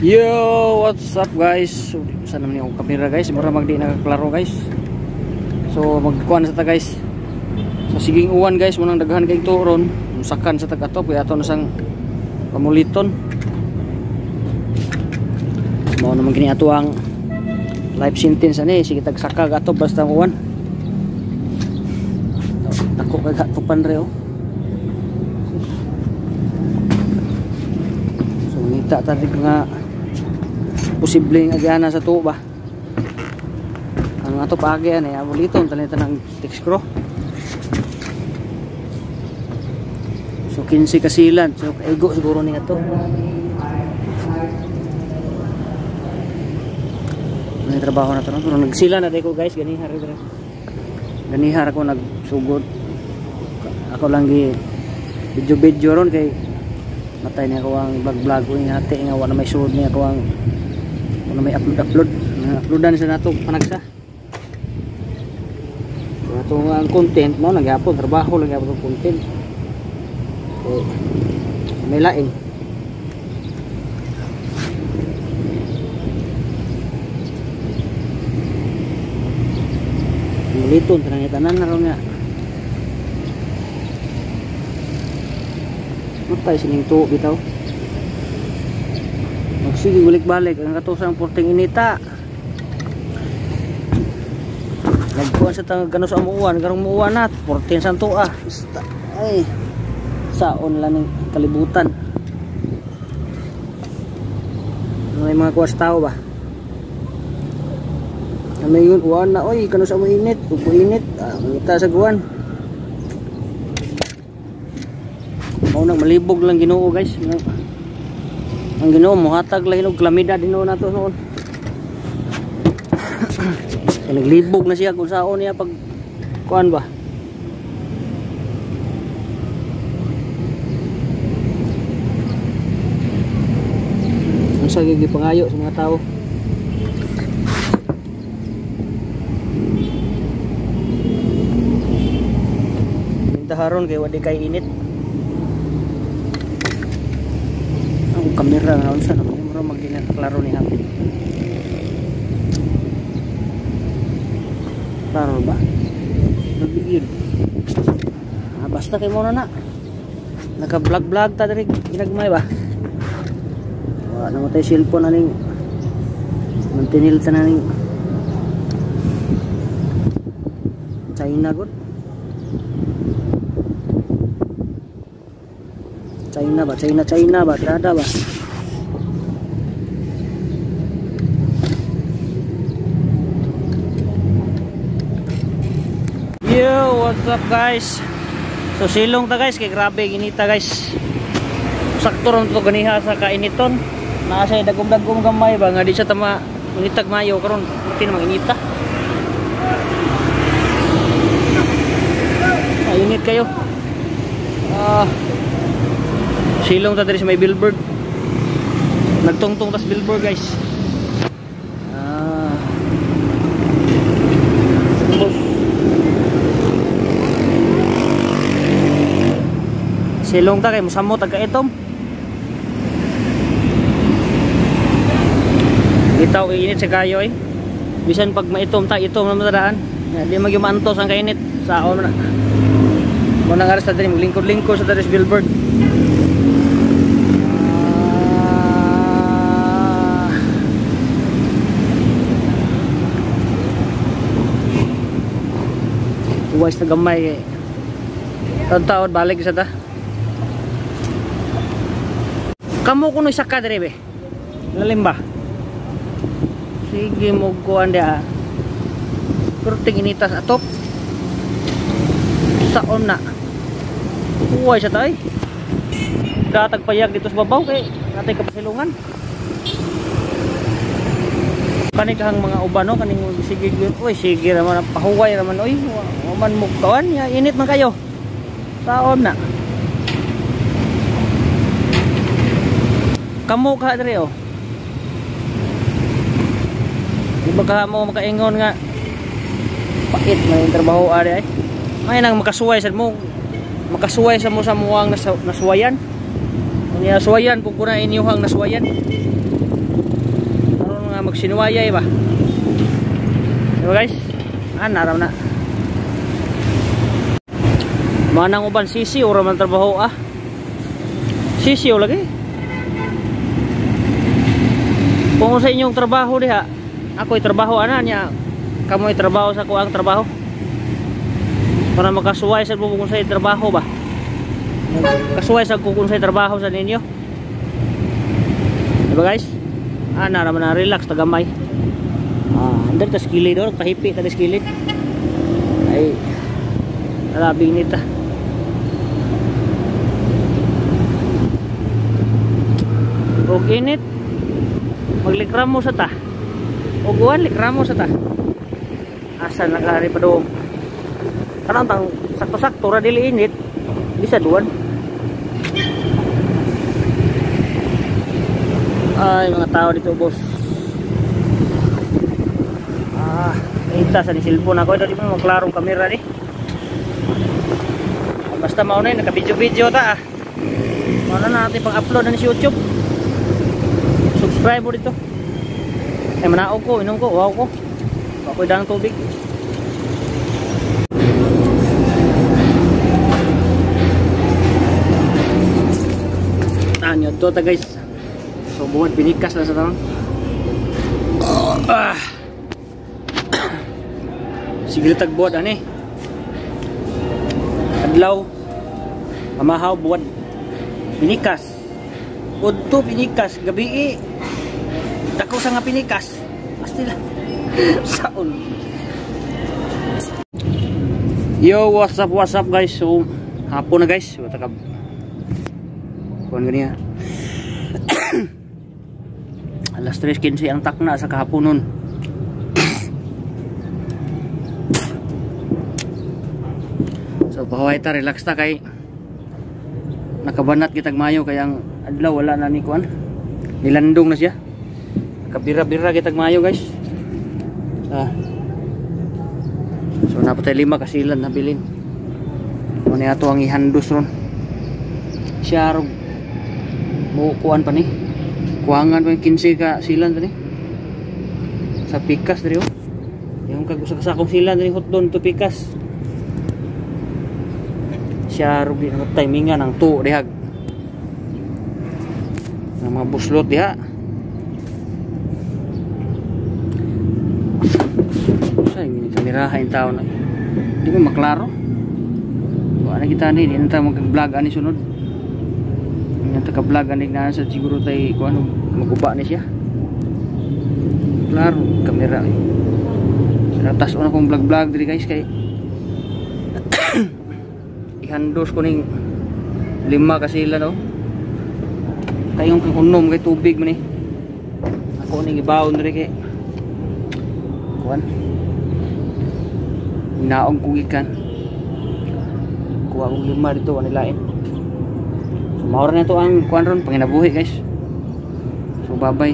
Yo, what's up guys? So, saan naman yung kamera guys? Mura magdi nakaklaro guys. So magkuan sa ta guys. So siging uwan guys, munang daghan kay turon. Musakan sa tag ato, kaya ato na sang pamuliton. Mao naman kini ato ang life sentence ani, sige tagsaka ato basta uwan. Dako kay katupan re oh. So ngita ta nga posibleng agiana sa tuo ba. Ang ato paagi ani abuliton tanan ng text crew. So 15 kasilan, so kaigo siguro ni ato. May trabaho na to, no? Pero nagsila na ko guys, ganihar dira. Ganihar ako nagsugod. Ako lang gi video-video ron kay matay niya ako ang vlog-vlog ko ni ate nga wa na may sud niya ako ang wala may upload-upload. Uploadan sa nato panagsa. So ato nga ang content mo nagyapon trabaho lang gyapon ang content. So may laing. Muliton tanan tanan na ron nga. Matay sining tuo bitaw. Magsige balik-balik ang katusang porting inita. Nagkuan sa tang gano sa amuan, karong muan na 14 sa tuwa. Basta ay saon lang ning kalibutan. May mga kuwas tao ba? May yun, uwan na oy, kano sa mo init, upo init, ngita sa guwan. Mao nang malibog lang Ginoo guys. Ang Ginoo mohatag lang og kalamidad Ginoo nato noon. So, naglibog na siya kung saon niya pag kuan ba. Unsa gyud gipangayo sa mga tao? Mintaharon kay wa di kay init. Ang kamera nga unsa na mura magina klaro ni hapit. Klaro ba? Nabigid. Basta kay mo na na. Naka-vlog-vlog ta diri ginagmay ba. Wa na mo tay cellphone aning mantinil ta naning China gud. China ba? China, China ba? Trada ba? Yo, what's up guys? So silong ta guys, kay grabe inita guys. Sakto ron to ganiha sa kainiton. Naa siya dagom-dagom gamay ba nga di siya tama initag mayo karon, puti namang inita. Init kayo. Silong ta diri sa may billboard. Nagtungtong tas billboard guys. Silong ta kay mosamot tag kaitom. Bitaw init sa kayo eh. Bisan pag maitom ta, itom naman ta daan. Di magyumantos ang kainit. Saon na. Mo nang aras ta diri maglingkod-lingkod sa diri sa billboard. Uwas na gamay eh. Taon-taon balik sa ta. Kamu kuno isa ka dire be. Lalim ba? Sige mo kuan dia. Kurting initas atop. Saon na. Uway sa tay. Datag payag dito sa babaw kay natay kapasilungan. Kani kahang mga uban no kaning sige gyud. Uy sige ra man pahuway ra man oy. Wa man mo kuan ya init man kayo. Saon na. Kamo ka diri oh. Di ba ka mo makaingon nga pait man yung trabaho ari ay. May nang makasuway sad mo. Makasuway sa mo sa muang nasuwayan. Unya suwayan pug kuna inyuhang nasuwayan. Magsinuwayay ba. Diba guys? Naram na. Manang uban sisi ora man trabaho ah. Sisi lagi. Kung sa inyong trabaho diha, ako'y trabaho ana niya. Kamo'y trabaho sa kuang trabaho. Para makasuway sa kung sa trabaho ba. Kasuway sa kung sa trabaho sa ninyo. Diba guys? Naram na relax tagamay. Andar tas kilid or pahipi ta kilid. Ay labing nita. Og init maglikramo sa ta. Og uwan likramo sa ta. Asa nagari pa doon. Kanang tang sakto-sakto ra dili init bisa duwan. Ay mga tao dito boss. Ita sa ni cellphone ako ito di mo maklarong kamera ni. Basta mao na naka-video-video ta ah. Mao na natin pang-upload na sa YouTube. Subscribe mo dito. Ay manaog ko, inom ko, wow ko. Ako'y dalang tubig. Nyo to ta guys. So buhat binikas na sa taon. Sige tagbuhat ani. Adlaw pamahaw buwan pinikas. Udto pinikas gabi dako sa nga pinikas. Pastila. Saon. Yo, what's up guys. So hapon na guys. Wata ka. Kuan ganiya. Alas 3:15 ang takna sa kahaponon. So pahuway ta, relax ta kay nakabanat kitag mayo kay ang adlaw wala na ni kuan. Nilandong na siya. Kabira-bira kitag mayo guys. So napatay 5 kasilan nabilin. Mo ni ato ang ihandos ron. Siya rog mo kuan pa ni. Kuangan pa 15 ka silan tani. Sa pikas diri oh. Yung kag usa ka sakong silan diri hotdon to pikas. Siya rugi na timingan ang tuo dihag ng mga buslot diha. Sa ini kameraha yung tao na di mo maklaro. Wala kita ni di na tayo mag-vlog ani sunod. Hindi na tayo ka-vlog ani na sa siguro tayo kung ano maguba ni siya. Klaro kamera. Sa taas na akong vlog-vlog diri guys kay ihandos ko ning 5 kasila no. Kayong kunom kay tubig man ni. Ako ning ibaon diri kay kuan. Naong kong ikan. Kuha kong 5 dito wala lain. So mao ra na to ang kuan ron panginabuhi guys. So bye bye.